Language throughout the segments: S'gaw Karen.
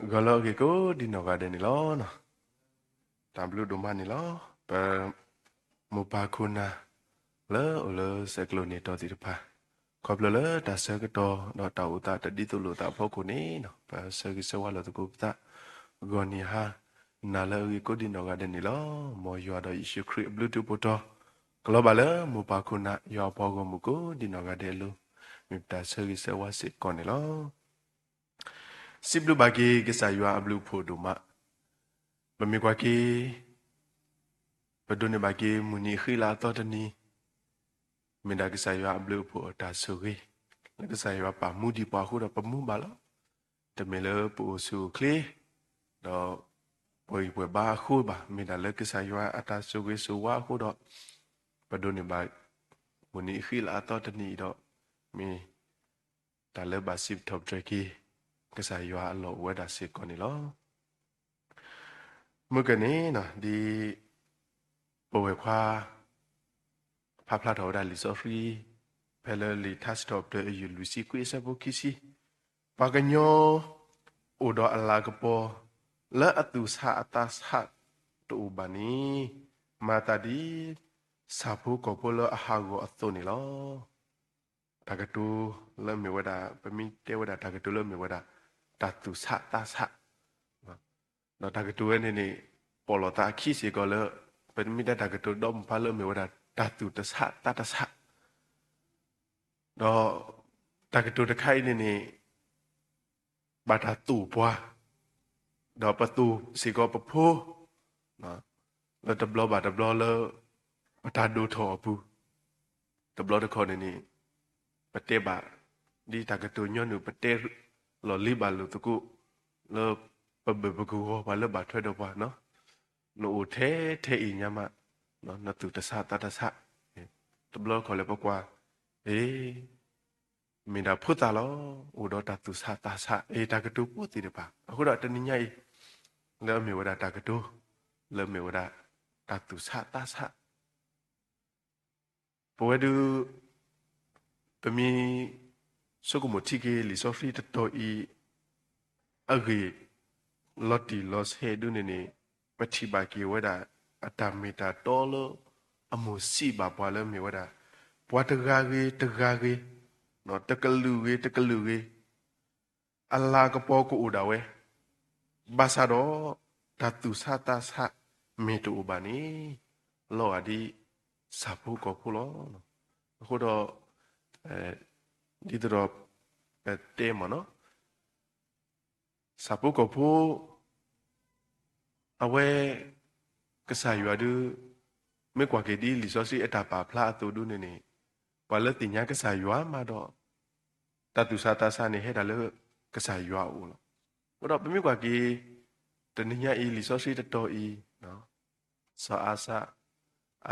ဂီၤလၢအဂ့ၤကိးဒံနီၢ်ဂၤဒဲးန့ၣ်လီၤ. တၢ်ဘျုးဒိၣ်မးန့ၣ်လီၤ. ပမိၢ်ပၢ်ခိၣ်နၢ် လၢအိၣ်လၢဆဲးကျိးန့ၢ်တီၢ်သ့ၣ်တဖၣ်, ခီဖျိလၢတၢ်ဆၢကတီၢ်ဒီးတၢ်အိၣ်သးတဒ်သိးလိာ်သးအဖီခိၣ်န့ၣ်, ပဆၢဂ့ၤဆၢဝါလိာ်သကိးပသး ဂီၤနံၤဟါနၤလၢအဂ့ၤကိးဒံနီၢ်ဂၤဒဲးန့ၣ်လီၤ. မ်ယွၤဒီးယ့ၣ်ၡူးခရံာ်အဘျုးတၢ်ဖှိၣ်တီၤ ကလီၤဘၣ်လၢမိၢ်ပၢ်ခိၣ်နၢ် ယွၤအပှၤဂီၢ်မုၢ်ကိးဒံနီၢ်ဂၤဒဲးအလိၤ, မ့ၢ်ပတၢ်ဆၢဂ့ၤဆၢဝါစ့ၢ်ကီးန့ၣ်လီၤ. စံးဘျုးဘၣ်က့ၤကစၢ်ယွၤအဘျုးအဖှိၣ်ဒိၣ်မး, ပမ့ၢ်ကွၢ်က့ၤ ပဒိးန့ၢ်ဘၣ်က့ၤမုၢ်နံၤအဃံလၤအသီတနံၤ, မ့ၢ်ဒၣ်ကစၢ်ယွၤအဘျုးအဖှိၣ်အတၢ်ဆိၣ်ဂ့ၤ, လၢကစၢ်ယွၤပာ်မူဒံးပှၤအဃိဒီးပမူဘၣ်လီၤ. တမ့ၢ်လၢပအိၣ်ဆူၣ်အိၣ်ချ့ ဒီးပှဲၤဂံၢ်ပှဲၤဘါအဃိဘၣ်, မ့ၢ်ဒၣ်လၢကစၢ်ယွၤအတၢ်ဆိၣ်ဂ့ၤဆိၣ်ဝါအဃိဒီး ပဒိးန့ၢ်ဘၣ် မုၢ်နံၤအဃံလၤအသီတနံၤအံၤဒီး မ့ၢ်တၢ်လၢဘၣ်စံးထီၣ်ပတြၢၤက့ၤ ကစၢ်ယွၤအလီၢ်အိၣ်ဝဲဒၣ်စ့ၢ်ကီးန့ၣ်လီၤ. မုၢ်ကန့ၣ် ဒ်ပဝဲၢ်ခွါ ဖးဖျါထီၣ်ဝဲဒၣ်လံာ်စီဆှံ ဖဲလၢလံာ်ထါစံးထီၣ်ပတြၢၤအယုၢ်လွံၢ်ဆံခွံအဆၢဖိခံဆံ, ပှၤကညီအိၣ်ဒီးအလၤကပီၤ လၢအသူၣ်ဆးအသးဆးတအိၣ်ဘၣ်န့ၣ်, မၤသးဒ်ဆၣ်ဖိကီၢ်ဖိလၢအဟးဂီၤအသိးန့ၣ်လီၤ. တၢ်ကတိၤလၢမ့ၢ်ဝဲဒၣ် ပမ့ၢ်တဲဝဲဒၣ်တၢ်ကတိၤလၢမ့ၢ်ဝဲဒၣ် တၢ်သူၣ်ဆးသးဆး, ဒီးတၢ်ကတိၤဝဲန့ၣ်န့ၣ် ပိာ်လီၤသးအခံစ့ၢ်ကီးလၢ ပမ့ၢ်တဲတၢ်ကတိၤဒီမုၢ်ဖးလၢမ့ၢ်ဝဲဒၣ် တၢ်သူၣ်တဆးသးတဆး, ဒီးတၢ်ကတိၤတခါအံၤန့ၣ်န့ၣ် ဘၣ်တၢ်သူၣ်ပှၤ, ဒီးပသူၣ်စ့ၢ်ကီးပဖိ လၢတဘျီဘၣ်တဘျီလၢ ပတၢ်ဒိၣ်ထီၣ်အပူၤ, တဘျီတခီၣ်န့ၣ်န့ၣ် ပတဲဘၣ် ဒ်တၢ်ကတိၤညီနုၢ် ပတဲလီၤလံဘၣ်လိာ်သကိး လၢပဘၢၣ်ပကဝီၤပှၤလၢဘၣ်ထွဲဒီးပှၤ, နအိၣ်ထဲထဲအံၤညါမး နသူၣ်တဆးသးတဆး, တဘျီတခီၣ်လၢပကွၢ် အ့ မ့ၢ်ဒၣ်ဖိသၣ်လီၤ, အိၣ်ဒီးတၢ်သူၣ်ဆးသးဆး, အ့ တၢ်ကတိၤဖိသ့ၣ်တဖၣ်, အဃိဒီးတနံၤညါအံၤ လၢအမ့ၢ်ဝဲဒၣ်တၢ်ကတိၤ လၢအမ့ၢ်ဝဲဒၣ် တၢ်သူၣ်ဆးသးဆး ပဝဲဒၣ် ပမ့ၢ်ဆိကမိၣ်ထံက့ၤလံာ်စီဆှံတတီၤအံၤ အဂ့ၢ် လီၤတံၢ်လီၤဆဲးဒၣ်န့ၣ်န့ၣ် ပထံၣ်ဘၣ်က့ၤဝဲဒၣ် အတၢ်မ့ၢ်တၢ်တီလၢ အမိၢ်စံးဘၣ်ပှၤလၢမ့ၢ်ဝဲဒၣ် ပှၤတဂၤဂ့ၤတဂၤဂ့ၤ, တကလုာ်ဂ့ၤတကလုာ်ဂ့ၤ အလၤကပီၤကအိၣ်ဒၣ်ဝဲ, ဘၣ်ဆၣ်ဒီး တၢ်သူၣ်ဆးသးဆးမ့ၢ်တအိၣ်ဘၣ်န့ၣ် လီၤဂာ်ဒ် ဆၣ်ဖိကီၢ်ဖိလီၤ. အဃိဒီး ဒ်သိးဒီး ပတဲမ့ၢ်နီၤ ဆၣ်ဖိကီၢ်ဖိ အဝဲ ကစၢ်ယွၤဒုး မ့ၢ်ကွၢ်က့ၤဒ်လံာ်စီဆှံအတၢ်ပာ်ဖျါအသိးဒုးန့ၣ်န့ၣ် ပှၤလၢသ့ၣ်ညါကစၢ်ယွၤမးဒီး တၢ်သူၣ်ဆးသးဆးန့ၣ်ဟဲဒၣ်လၢကစၢ်ယွၤအအိၣ်လီၤ. အဃိဒီးပမ့ၢ်ကွၢ်က့ၤ တနံၤညါအံၤလံာ်စီဆှံတတီၤအံၤ စီၤအၤစၢ် အ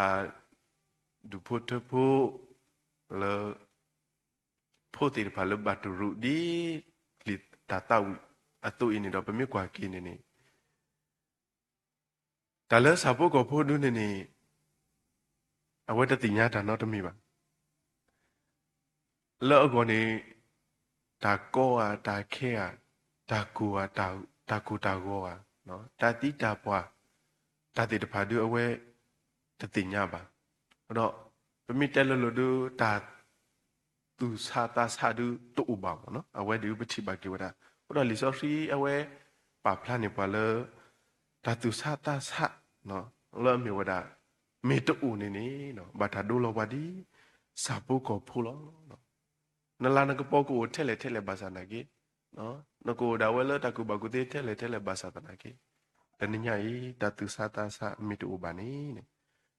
ဒူၣ်ဖိထၢဖိ လၢ ဖိသ့ၣ်တဖၣ်လၢဘၣ်တရူးဒ် လံာ်တၢ်သးဝံၣ်အသိးအံၤန့ၣ်ဒီး ပမ့ၢ်ကွၢ်က့ၤန့ၣ်န့ၣ် တၢ်လၢဆၣ်ဖိကီၢ်ဖိဒုးန့ၣ်န့ၣ် အဝဲတသ့ၣ်ညါတၢ်နီတမံၤဘၣ်. လၢအဂီၢ်န့ၣ် တၢ်ကီဧါ, တၢ်ခဲဧါ, တၢ်ကိၢ်ဧါ, တၢ်ကိၢ်တၢ်ဂီၤဧါ, တၢ်သံတၢ်ပှၢ် တၢ်သ့ၣ်တဖၣ်ဒုးအဝဲ တသ့ၣ်ညါဘၣ်. ဒီး ပမ့ၢ်တဲလိၤလိၤဒုး တၢ်သူၣ်ဆးသးဆးဒုးတအိၣ်ဘၣ်မ့ၢ်နီၤ, အဝဲဒုးပထံၣ်ဘၣ်က့ၤဝဲဒၣ်. အဃိဒီးလံာ်စီဆှံအဝဲ ပာ်ဖျါန့ၢ်ပှၤလၢ တၢ်သူၣ်ဆးသးဆး လၢအမ့ၢ်ဝဲဒၣ် မ့ၢ်တအိၣ်န့ၣ်န့ၣ် ဘၣ်တၢ်ဒိလီၤပှၤဒ် ဆၣ်ဖိကီၢ်ဖိလီၤ. နလၤနကပီၤကအိၣ်ထဲလဲၣ်ထဲလဲၣ်ဘၣ်ဆၣ်သနာ်က့, နကအိၣ်ဒၣ်ဝဲလၢတၢ်ကူၣ်ဘၣ်ကူၣ်သ့ထဲလဲၣ်ထဲလဲၣ်ဘၣ်ဆၣ်သနာ်က့, တနံၤညါအံၤ တၢ်သူၣ်ဆးသးဆးမ့ၢ်တအိၣ်ဘၣ်န့ၣ်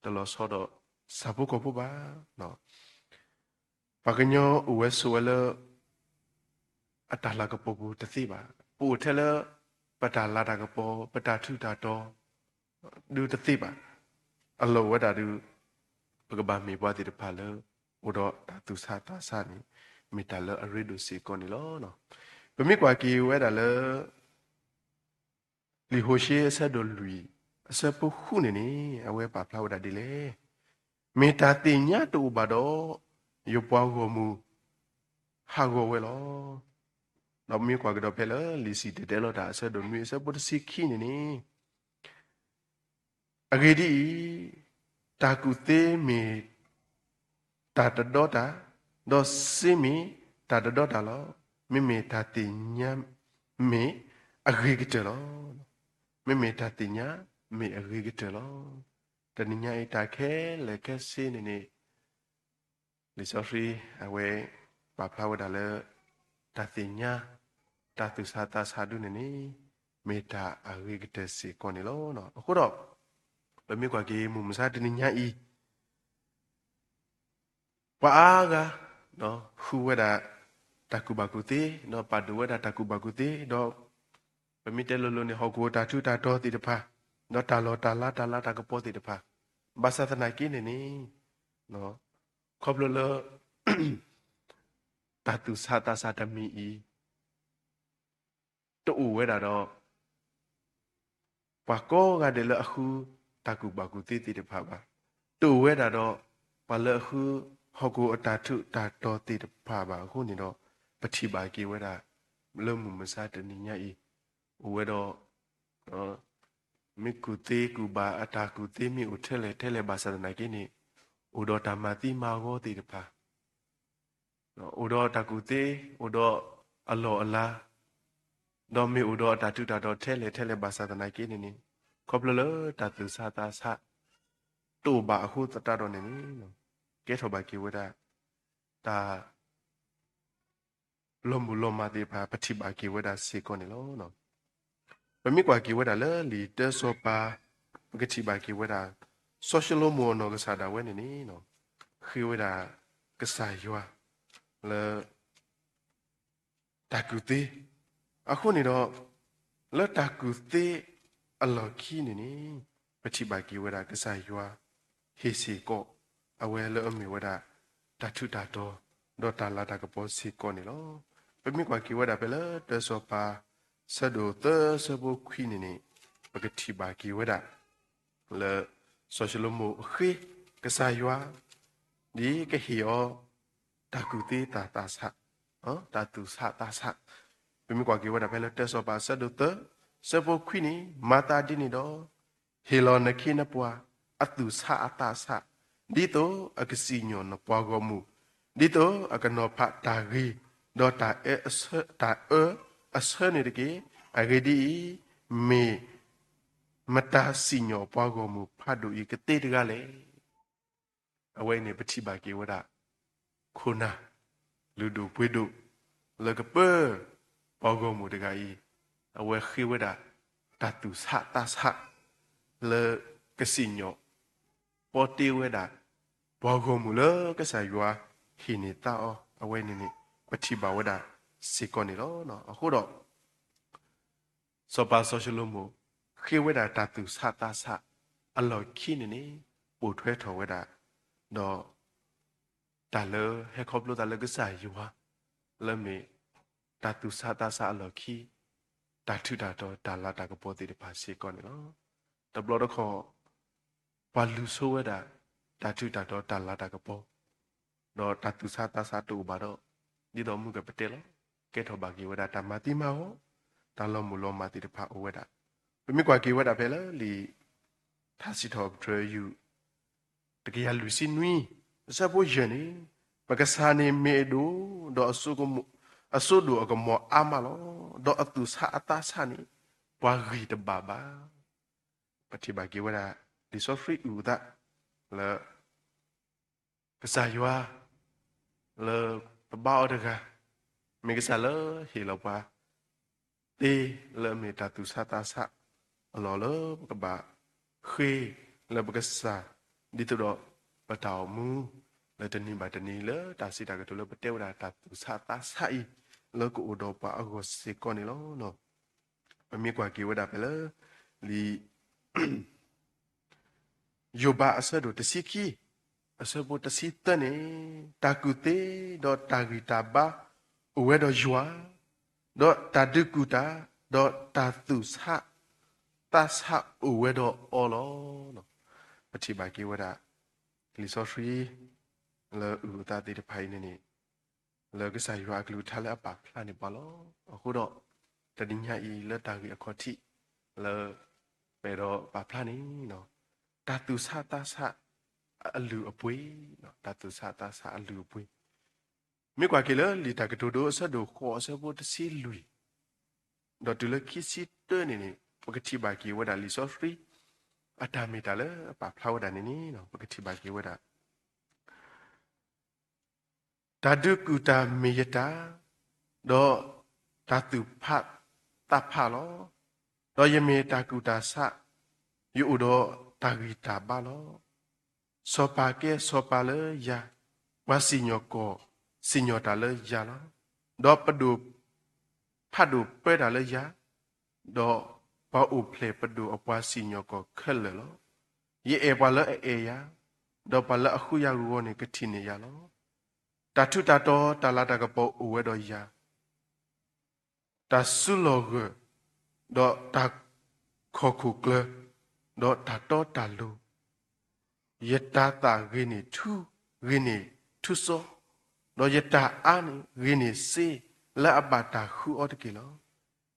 တလီၤဆီဒီးဆၣ်ဖိကီၢ်ဖိဘၣ်. ပှၤကညီအိၣ်ဝဲဆိးဝဲလၢ အတၢ်လၤကပီၤပူၤတသ့ဘၣ်. ပအိၣ်ထဲလၢ ပတၢ်လၤတၢ်ကပီၤ ပတၢ်ထူးတၢ်တီၤ ဒုးတသ့ဘၣ်. အလီၢ်ဝဲဒၣ်ဒုး ပကဘၣ်မ့ၢ်ပှၤသ့ၣ်တဖၣ်လၢ အိၣ်ဒီးတၢ်သူၣ်ဆးသးဆးန့ၣ် မ့ၢ်တၢ်လၢအရ့ဒိၣ်စ့ၢ်ကီးန့ၣ်လီၤ. ပမ့ၢ်ကွၢ်က့ၤဝဲဒၣ်လၢ လံာ်ဟိၤၡ့အဆၢဒိၣ်လွံၢ် အဆၢဖိဃုန့ၣ်န့ၣ် အဝဲပာ်ဖျါဝဲဒၣ်ဒ်လဲၣ်. မ့ၢ်တၢ်သ့ၣ်ညါတအိၣ်ဘၣ်ဒီး ယပှၤဂီၢ်မုၢ်ဟးဂီၤဝဲလီၤ. ဒီးမ့ၢ်ကွၢ်ကဒီးဖဲလၢလံာ်စံၣ်တဲၤတဲလီၤတၢ်အဆၢဒိၣ်နွံအဆၢဖိတဆံခံန့ၣ်န့ၣ်, အဂ့ၢ်ဒ်အံၤ, တၢ်ကူၣ်သ့မ့ၢ်တၢ်တဒီတၢ်, ဒီးစ့မ့ၢ်တၢ်တဒီတၢ်လီၤ. မ့မ့ၢ်တၢ်သ့ၣ်ညါမ့ၢ်အဂ့ၤကတၢၢ်လီၤ. မ့မ့ၢ်တၢ်သ့ၣ်ညါမ့ၢ်အဂ့ၤကတၢၢ်လီၤ. တနံၤညါအံၤတၢ်ခဲလၢာ်ခဲဆ့န့ၣ်န့ၣ် လံာ်စီဆှံအဝဲပာ်ဖျါဝဲဒၣ်လၢ တၢ်သ့ၣ်ညါ တၢ်သူၣ်ဆးသးဆးဒုန့ၣ်န့ၣ် မ့ၢ်တၢ်အဂ့ၤကတၢၢ်စ့ၢ်ကီးန့ၣ်လီၤ. အဃိဒီး ပမ့ၢ်ကွၢ်က့ၤမုၢ်မဆါတနံၤညါအံၤ ပှၤအါဂၤ ဃုဝဲဒၣ်တၢ်ကူၣ်ဘၣ်ကူၣ်သ့, ဒီးပာ်ဒိၣ်ဝဲဒၣ်တၢ်ကူၣ်ဘၣ်ကူၣ်သ့, ဒီးပမ့ၢ်တဲလိၤလိၤန့ၣ် ဟီၣ်ခိၣ်တၢ်ထူးတၢ်တီၤသ့ၣ်တဖၣ်, ဒီးတၢ်လီၢ်တၢ်လါတၢ်လၤတၢ်ကပီၤသ့ၣ်တဖၣ်, ဘၣ်ဆၣ်သနာ်က့န့ၣ်န့ၣ် ခီဖျိလၢ တၢ်သူၣ်ဆးသးဆးတမံၤအံၤ တအိၣ်ဝဲဒၣ်ဒီး ပှၤကိးဂၤဒဲးလၢအဃုတၢ်ကူၣ်ဘၣ်ကူၣ်သ့သ့ၣ်တဖၣ်ဘၣ်. တအိၣ်ဝဲဒၣ်ဒီး ပှၤလၢအဃုဟီၣ်ခိၣ်အတၢ်ထူးတၢ်တီၤသ့ၣ်တဖၣ်ဘၣ်အဃိန့ၣ်ဒီး ပထံၣ်ဘၣ်က့ၤဝဲဒၣ် လၢမုၢ်မဆါတနံၤညါအံၤ အိၣ်ဝဲဒီး မ့ၢ်ကူၣ်သ့ကူၣ်ဘၣ်အတၢ်ကူၣ်သ့မ့ၢ်အိၣ်ထဲလဲၣ်ထဲလဲၣ်ဘၣ်ဆၣ်သနာ်က့န့ၣ် အိၣ်ဒီးတၢ်မၤသံမၤဂီၤသ့ၣ်တဖၣ် အိၣ်ဒီးတၢ်ကူၣ်သ့, အိၣ်ဒီးအလီၢ်အလၤ, ဒီးမ့ၢ်အိၣ်ဒီးအတၢ်ထူးတၢ်တီၤထဲလဲၣ်ထဲလဲၣ်ဘၣ်ဆၣ်သနာ်က့န့ၣ်န့ၣ်, ခီဖျိလၢတၢ်သူၣ်ဆးသးဆး တအိၣ်ဘၣ်အဃိသတးဒီးန့ၣ်န့ၣ်, ကဲထီၣ်ဘၣ်က့ၤဝဲဒၣ် တၢ် လီၤမုၢ်လီၤမၢ်သ့ၣ်တဖၣ် ပထံၣ်ဘၣ်က့ၤဝဲဒၣ်စ့ၢ်ကီးန့ၣ်လီၤ. ပမ့ၢ်ကွၢ်က့ၤဝဲဒၣ်လၢလံာ်တၢစီၤပၤ ပကထံၣ်ဘၣ်က့ၤဝဲဒၣ် စီၤၡလိၤမိၣ်အနီၢ်ကစၢ်ဒၣ်ဝဲန့ၣ်န့ၣ် ဃ့ဝဲဒၣ်ကစၢ်ယွၤ လၢ တၢ်ကူၣ်သ့, အဃိန့ၣ်ဒီး လၢတၢ်ကူၣ်သ့အလီၢ်ခံန့ၣ်န့ၣ် ပထံၣ်ဘၣ်က့ၤဝဲဒၣ်ကစၢ်ယွၤ ဟ့ၣ်စ့ၢ်ကီး အဝဲလၢအမ့ၢ်ဝဲဒၣ် တၢ်ထူးတၢ်တီၤ ဒီးတၢ်လၤတၢ်ကပီၤစ့ၢ်ကီးန့ၣ်လီၤ. ပမ့ၢ်ကွၢ်က့ၤဝဲဒၣ်ဖဲလၢတၢစီၤပၤ ဆၢဒိၣ်သၢဆၢဖိခွံန့ၣ်န့ၣ် ပကထံၣ်ဘၣ်က့ၤဝဲဒၣ် လၢ စီၤၡလိၤမိၣ်ဃ့ကစၢ်ယွၤ ဒ်ကဟ့ၣ်အီၤ တၢ်ကူၣ်သ့တၢ်သးဆး, တၢ်သူၣ်ဆးသးဆး, ပမ့ၢ်ကွၢ်က့ၤဝဲဒၣ်ဖဲလၢတၢစီၤပၤဆၢဒိၣ်သၢ ဆၢဖိခွံန့ၣ် မၤသးဒ်န့ၣ်ဒီး ဟ့ၣ်လီၤနခ့နပှၤ အသူၣ်ဆးအသးဆး, ဒ်သိးအကစံၣ်ညီၣ်နပှၤဂီၢ်မုၢ်, ဒ်သိးအကနီၤဖးတၢ်ဂ့ၤ ဒီးတၢ်အၢအဆၢန့ၣ်တက့ၢ်. အဂ့ၢ်ဒ်အံၤ, မ့ၢ် မတၤစံၣ်ညီၣ်ပှၤဂီၢ်မုၢ်ဖးဒိၣ်အံၤကသ့တဂၤလဲၣ်. အဝဲအံၤန့ၣ် ပထံၣ်ဘၣ်က့ၤဝဲဒၣ် ခိၣ်နၢ် လုၢ်ဒိၣ်ပှ့ၤဒိၣ် လၢကပၢ ပှၤဂီၢ်မုၢ်တဂၤအံၤ အဝဲဃ့ဝဲဒၣ် တၢ်သူၣ်ဆးသးဆး လၢကစံၣ်ညီၣ် ပီတ့ဝဲဒၣ် ပှၤဂီၢ်မုၢ်လၢကစၢ်ယွၤဟ့ၣ်န့ၢ်သါအီၤ အဝဲန့ၣ်န့ၣ် ပထံၣ်ဘၣ်ဝဲဒၣ်စ့ၢ်ကီးန့ၣ်လီၤ. အဃိဒီး စီၤပၤစီၤၡလိၤမိၣ် ဃ့ဝဲဒၣ်တၢ်သူၣ်ဆးသးဆး အလီၢ်ခံန့ၣ်န့ၣ် ပိာ်ထွဲထီၣ်ဝဲဒၣ် ဒီး တၢ်လၢဟဲခီဖျိသးလၢကစၢ်ယွၤ လၢမ့ၢ် တၢ်သူၣ်ဆးသးဆးအလီၢ်ခံ တၢ်ထူးတၢ်တီၤတၢ်လၤတၢ်ကပီၤသ့ၣ်တဖၣ်စ့ၢ်ကီးန့ၣ်လီၤ. တဘျီတခီၣ် ပှၤလူၤဆိဝဲဒၣ် တၢ်ထူးတၢ်တီၤတၢ်လၤတၢ်ကပီၤ ဒီးတၢ်သူၣ်ဆးသးဆးတအိၣ်ဘၣ်ဒီး ဒ်သိးမုၢ်ကပတဲလီၤ ကဲထီၣ်ဘၣ်က့ၤဝဲဒၣ်တၢ်မၤသံမၤဂီၤ တၢ်လီၤမုၢ်လီၤမၢ်သ့ၣ်တဖၣ်အိၣ်ဝဲဒၣ်. ပမ့ၢ်ကွၢ်က့ၤဝဲဒၣ်ဖဲလၢလံာ် ထါစံးထီၣ်ပတြၢၤယုၢ် တကယၤလွံၢ်ဆံနွံ အဆၢဖိယဲၢ်န့ၣ် ပကစၢ်န့ၣ်မ့ၢ်အဒိၣ် ဒီး အစိကမီၤအါမးလီၤ. ဒီးအသူၣ်ဆးအသးဆးန့ၣ် ပှၤဂံၢ်တဘၣ်ဘၣ်. ပထံၣ်ဘၣ်က့ၤဝဲဒၣ် လံာ်စီဆှံအုၣ်အသး လၢ ကစၢ်ယွၤ လၢပဘါအီၤတဂၤ မ့ၢ်ကစၢ်လၢဟ့ၣ်လီၤပှၤ သ့လၢအမ့ၢ်တၢ်သူၣ်ဆးသးဆးအလီၢ်လၢပကဘၣ်ဃ့လၢပကစၢ် ဒ်သိးဒီးပတၢ်အိၣ်မူ လၢတနံၤဘၣ်တနံၤလၢတၢ်စံးတၢ်ကတိၤလၢပတဲဝဲဒၣ်တၢ်သူၣ်ဆးသးဆးအံၤ လၢကအိၣ်ဒီးပှၤအဂီၢ်စ့ၢ်ကီးန့ၣ်လီၤ. ပမ့ၢ်ကွၢ်က့ၤဝဲဒၣ်ဖဲလၢ လံာ် ယိၤဘးအဆၢဒိၣ်တဆံခံ အဆၢဖိတဆံသၢန့ၣ် တၢ်ကူၣ်သ့ ဒီးတၢ်ဂံၢ်တၢ်ဘါ အိၣ်ဝဲဒီးယွၤ, ဒီးတၢ်ဒုးကူၣ်တၢ် ဒီးတၢ်သူၣ်ဆးသးဆးအိၣ်ဝဲဒီးအီၤလီၤ. ပထံၣ်ဘၣ်က့ၤဝဲဒၣ် လံာ်စီဆှံ လၢအုၣ်အသးသ့ၣ်တဖၣ်အံၤန့ၣ်န့ၣ် လၢကစၢ်ယွၤအကလုၢ်ကထါလၢအပာ်ဖျါန့ၢ်ပှၤလီၤ. အဃိဒီး တနံၤညါအံၤလၢတၢ်ဂ့ၢ်အခီၣ်ထံး လၢပအဲၣ်ဒိးပာ်ဖျါန့ၣ် တၢ်သူၣ်ဆးသးဆးအလုၢ်အပှ့ၤ, တၢ်သူၣ်ဆးသးဆးအလုၢ်အပှ့ၤ မ့ၢ်ကွၢ်က့ၤလၢလံာ်တၢ်ကတိၤဒိအဆၢဒိၣ်ဃိးအဆၢဖိတဆံလွံၢ် ဒီးတုၤလၢခံဆံတၢန့ၣ်န့ၣ် ပကထံၣ်ဘၣ်က့ၤဝဲဒၣ်လံာ်စီဆှံ အတၢ်မ့ၢ်တၢ်လၢအပာ်ဖျါဝဲဒၣ်န့ၣ်န့ၣ် ပကထံၣ်ဘၣ်က့ၤဝဲဒၣ် တၢ်ဒုးကူၣ်တၢ်မ့ၢ်ယတၢ်, ဒီးတၢ်သူၣ်ဖးသးဖးလီၤ. ဒီးယမ့ၢ်တၢ်ကူၣ်တၢ်ဆး, ယအိၣ်ဒီးတၢ်ဂံၢ်တၢ်ဘါလီၤ. စီၤပၤကဲစီၤပၤလၢယၤ, ပှၤစံၣ်ညီၣ်ကွီၢ်စံၣ်ညီၣ်တၢ်လၢယၤလီၤ. ဒီးပဒိၣ်ဖးဒိၣ်ပၢတၢ်လၢယၤ, ဒီးပှၤအိၣ်ဖျဲၣ်ပဒိၣ်အပှၤစံၣ်ညီၣ်ကွီၢ်ခဲလၢာ်လီၤ. ယအဲၣ်ပှၤလၢအအဲၣ်ယၤ, ဒီးပှၤလၢအဃုယၤဂီၤန့ၣ်ကထံၣ်န့ၢ်ယၤလီၤ. တၢ်ထူးတၢ်တီၤတၢ်လၤတၢ်ကပီၤအိၣ်ဝဲဒီးယၤ, တၢ်စုလီၢ်ဂၢၢ်, ဒီးတၢ်ခီၣ်ခိၣ်ကျၢၤ, ဒီးတၢ်တီတၢ်လိၤ, ယတၤသၣ်ဂ့ၤန့ၢ်ထူ, ဂ့ၤန့ၢ်ထူစီ, ဒီးယတၢ်အါန့ၣ်ဂ့ၤန့ၢ်စ့, လၢအဘၣ်တၢ်ဃုအီၤတက့ၢ်လီၤ.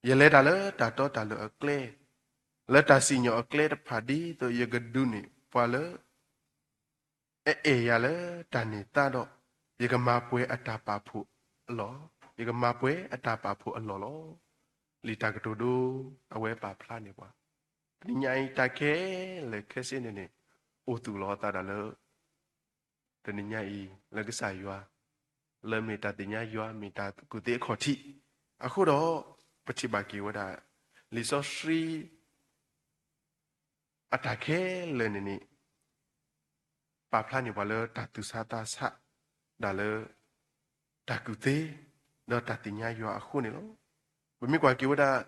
ယလဲၤတၢ်လၢတၢ်တီတၢ်လိၤအကျဲ, လၢတၢ်စံၣ်ညီၣ်အကျဲတဖၣ် ဒ်သိးယကဒုးန့ၢ်ပှၤလၢ အအဲၣ်ယၤလၢတၢ်န့ၢ်သါဒီး, ယကမၤပှဲၤအတၢ်ပာ်ဖှိၣ်အလီၢ်, ယကမၤပှဲၤအတၢ်ပာ်ဖှိၣ်အလီၢ်လီၤ. လံာ်တၢ်ကတိၤဒိ အဝဲပာ်ဖျါန့ၢ်ပှၤ, တနံၤညါအံၤတၢ်ခဲလၢာ်ခဲဆ့န့ၣ်န့ၣ် အိၣ်သူၣ်လီၤအသးဒၣ်လၢ တနံၤညါအံၤ လၢကစၢ်ယွၤ, လၢမ့ၢ်တၢ်သ့ၣ်ညါယွၤ မ့ၢ်တၢ်ကူၣ်သ့အခီၣ်ထံး, အဃိဒီး ပထံၣ်ဘၣ်က့ၤဝဲဒၣ် လံာ်စီဆှံ အတၢ်ခဲလၢာ်န့ၣ်န့ၣ် ပာ်ဖျါန့ၢ်ပှၤလၢတၢ်သူၣ်ဆးသးဆး ဒၣ်လၢ တၢ်ကူၣ်သ့ ဒီးတၢ်သ့ၣ်ညါယွၤအဃိန့ၣ်လီၤ. ပမ့ၢ်ကွၢ်က့ၤဝဲဒၣ်